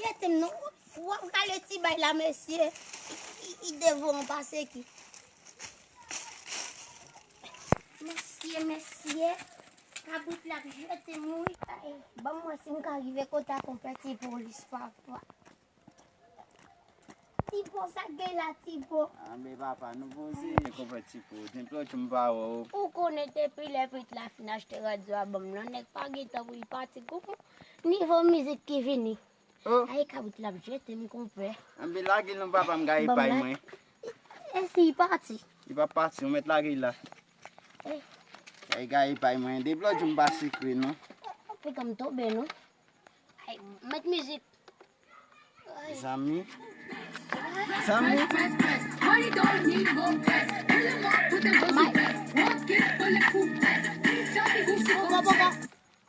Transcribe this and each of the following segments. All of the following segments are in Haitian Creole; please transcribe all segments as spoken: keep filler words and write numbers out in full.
Jete m non. W ap gade ti bay la, mesye. I, i, i devan an pase ki. Mesye, mesye. Kabrit la ap jete m wi. Ay, ban m wè si m ka rive kote a konpè Ti Polis, papa. Ti Po, sa k gen la, Ti Po? Anben papa, nou poze. Konpè Ti Po, depi lòt jou m pa wè w. Ou konnen depi lè pitit la fin achte radyo a ban m lan, nèg pa gen tan pou li pati. Kou nivo mizik ki vini. Oh. Ay, kabrit la ap jete m, konpè. Anben lage l non papa, m gaye pay mwen. E si li pati? Li p ap pati, ou mèt lage l la. Eh. Ay, gaye pay mwen, depi lòt jou m pa sikre non. Piga m tonbe non. Ay, met mizik. Zanmi. Zanmi.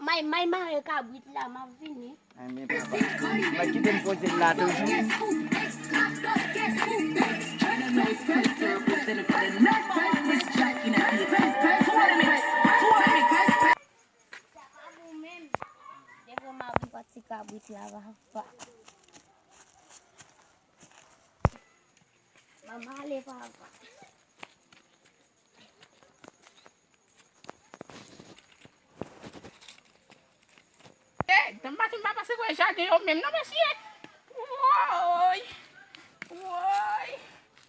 May, may mare kabrit la, m ap vini. Anben papa. Mwen kite m poze m la toujou. Devan m ap pati kabrit la, papa. Manman ale, papa. Eh, m pa, m pa panse kwè jaden yo menm non, mesye. Woy! Woy!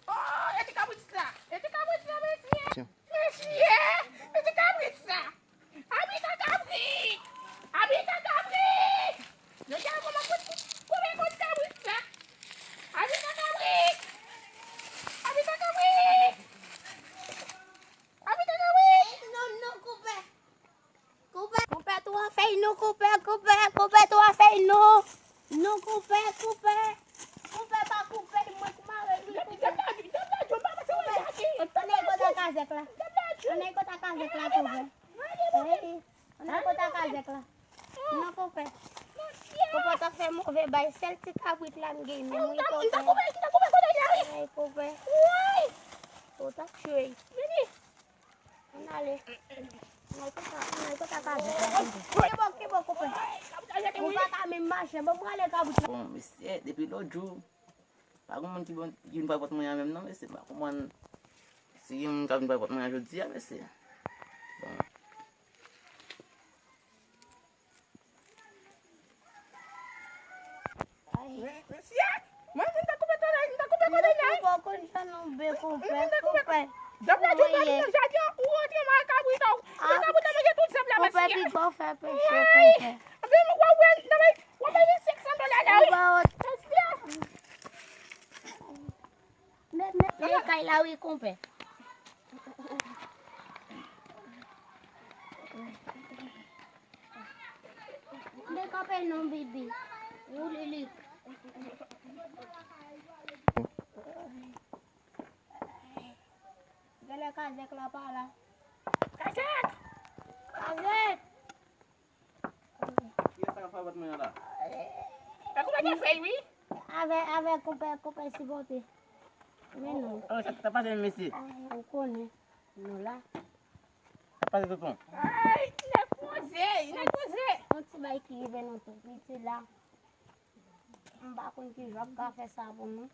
Oh, e ti kabrit sa! E ti kabrit sa, mesye! Mesye! E ti kabrit sa! Abita kabrit! Abita kabrit! Jodi a kòman kout, koupe kout kabrit sa? Abita kabrit! Abita kabrit! Abita kabrit! Non, non, koupe. Koupe, koupe twa fèy nou, koupe, koupe, koupe twa fèy nou. Nou koupe, koupe. Koupe pa koupe, mwen k mare li, koupe. Koupe. Ann al kote kazèk la. Ann al kote kazèk la, koupe. Wi, ann al kote kazèk la. Nou koupe. Koupe t ap fè move bay, sèl ti kabrit la m gen menm, wi, koupe. Ay, koupe. Ou t ap tchwe. Ann ale. Ann al kote, ann al kote kazèk la, koupe. Ki bò, ki bò, koupe? Ou pa ka menm mache, bon, prale kabrit la. Bon, mesye, depi lòt jou, pa gen moun ki bon, ki vin pral pot mwen an menm non, mesye. M pa konprann si gen moun k ap vin pral pot mwen an jodi a, mesye. Bon. Ay. Mesye, mwen, mwen ta koupe tande, mwen ta koupe kote la. Ou pa konn jan nou be koupe, koupe. Zèb la di w pa nan jaden an, ou rantre mare kabrit ou. Nan kabrit la manje tout zèb la, mesye. Koupe, piga w fè peche, koupe. Anben, w ap wè, w ap bay, w ap bay mwen senk san dola la, wi. Mesye. Men, men, men kay la wi, konpè. Men kanpe non, bibi. Ou Lilik. Genlè kazèk la pa la. Kazèk! Kazèk! Kiyès sa k ap fè pòt mwen an la? Tankou pa gen fèy, wi. Avè, avè konpè, konpè sipòte. Men non. Oh, sa, sa pase, mesye? Ay, ou konnen. Nou la. Sa pase, tonton? Ay, nèg poze, nèg poze. Yon ti bay ki rive nou tou piti la. M pa konn ki jan m ka fè sa pou nou.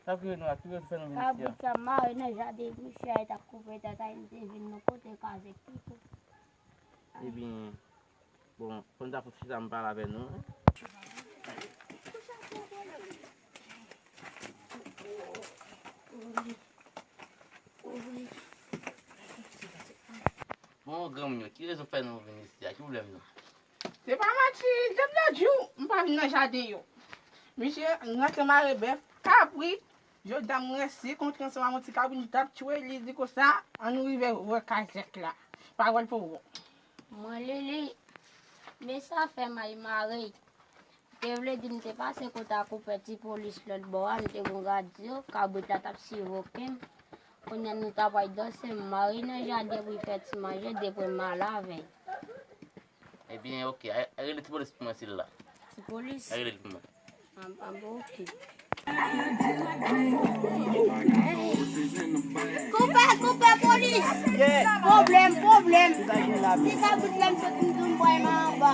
Sa k rive nou la, ki rezon fè nou vin isi a? Kabrit la mare nan jaden misye a, li t ap koupe tèt a, li te vin nou kote kazèk pito. Ebyen, bon, fò n ta fout chita m pale avè nou. Bon, granmoun yo, ki rezon fè nou vin isi a? Ki pwoblèm nou? Se pa manti, depi lòt jou, m pa vin nan jaden yo. Misye rantre mare bèf, kabrit, jodi a m ranse kontre ansanm ak yon ti kabrit, li t ap tchwe, li di konsa, ann nou rive wè kazèk la. Pawòl pou ou. Mwen, Lili, men sa fè m al mare. Te vle di m te pase kote a konpè Ti Polis lòt bò a, m te gon radyo, kabrit la t ap sivoke m. Kounye a nou ta pral danse, m mare nan jaden pou l fè ti manje, depi m ale avè l. Ebyen, oke, a, a rele Ti Polis pou mwen, si l la. Ti Polis? A rele l pou mwen. An, an, bon, oke. Konpè, konpè, polis! Pwoblèm, pwoblèm! Ti kabrit la, m sot m di m pral nan anba.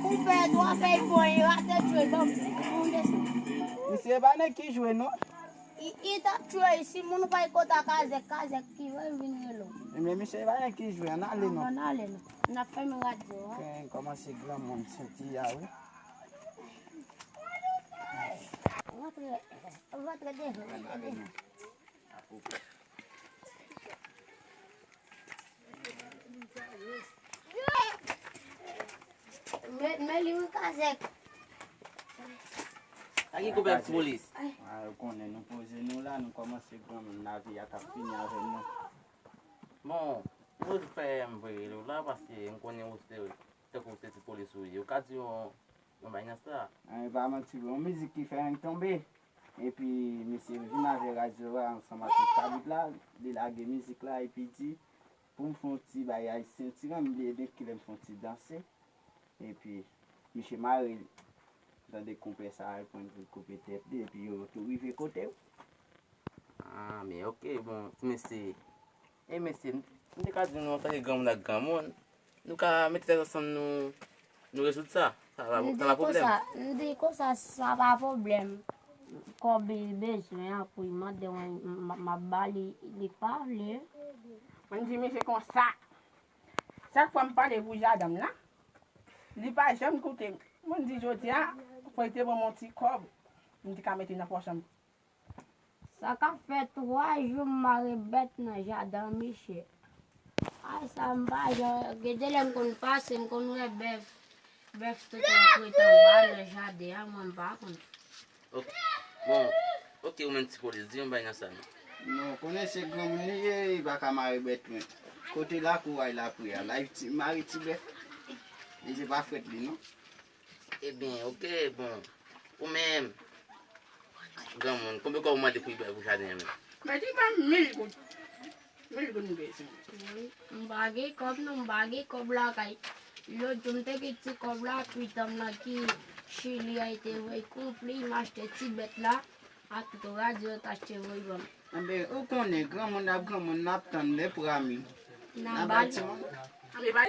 Konpè, twa fèy pon, li rate tchwe. Misye pa nèg ki jwe non. I, i t ap tchwe si moun pa y konta kazèk, kazèk ki vre vin rele w. Men misye pa nèg ki jwe, ann ale non. Ann ale non. N ap fèmen radyo a. Fè kòmanse granmoun soti a wi. Rantre, rantre devan, rantre devan. Men, men li wi kazèk. Sa ki koupè polis? A, ou konnen nou poze nou la, nou kòmanse granmoun, lavi a t ap fini avè nou. Bon, ou fè m voye l la, paske m konnen ou se, tankou se ti polis ou ye. Ou ka di yon, yon bagay nan sa. A, e pa manti vre, yon mizik ki fè anyen tonbe. Epi, misye vin avè radyo a ansanm ak tout kabrit la, li lage mizik la, epi di, pou m fè yon ti bagay ayisyen, ti rann m bliye de kilè m fè yon ti danse. Epi, misye mare, tande konpè sa a, l pran l koupe tèt li, epi yo tou rive kote w. Ah, men ok, bon, ti mesye. E mesye, m, m te ka di nou, antanke granmoun ak granmoun, nou ka mete tèt ansanm, nou, nou rezoud sa. Sa pa, sa pa pwoblèm. M di konsa, m di konsa, sa pa pwoblèm. Kòb li bezwen an, pou l mande mwen, m, m, m ap ba li, li pa vle. Mwen di misye konsa, chak fwa m pale pou jadanm la, li pa janm koute m. Mwen di jodi a, fò l te ban m yon ti kòb, m te ka mete nan pòch an. Sa ka fè twa jou m mare bèt nan jaden misye. Ay, sa m pa jan, gen de lè m konn pase, m konn wè bèf, bèf tout ap ret anba nan jaden an, mwen m pa konn. Ok. Bon, ok, ou menm ti polis, di yon bagay nan sa non. Non, konnen se granmoun li ye, li pa ka mare bèt mwen. Kote lakou a, l ap ye a, la, li ti, mare ti bèf. Li se pa frèt li, non. Ebyen, ok, bon. Ou menm, granmoun, konbyen kòb ou mande pou, pou jaden an menm? Mèt li ban m mil goud. Mil goud m bezwen. Wi, m pa gen kòb non, m pa gen kòb lakay. Lòt jou m te gen ti kòb la, pitit mwen nan ki Chili a, li te voye konpli, m achte ti bèt la, ak tout radyo yo t achte voye ban m. Enben, ou konnen, granmoun ap granmoun, n ap tann lè pou ami. N a bay timoun.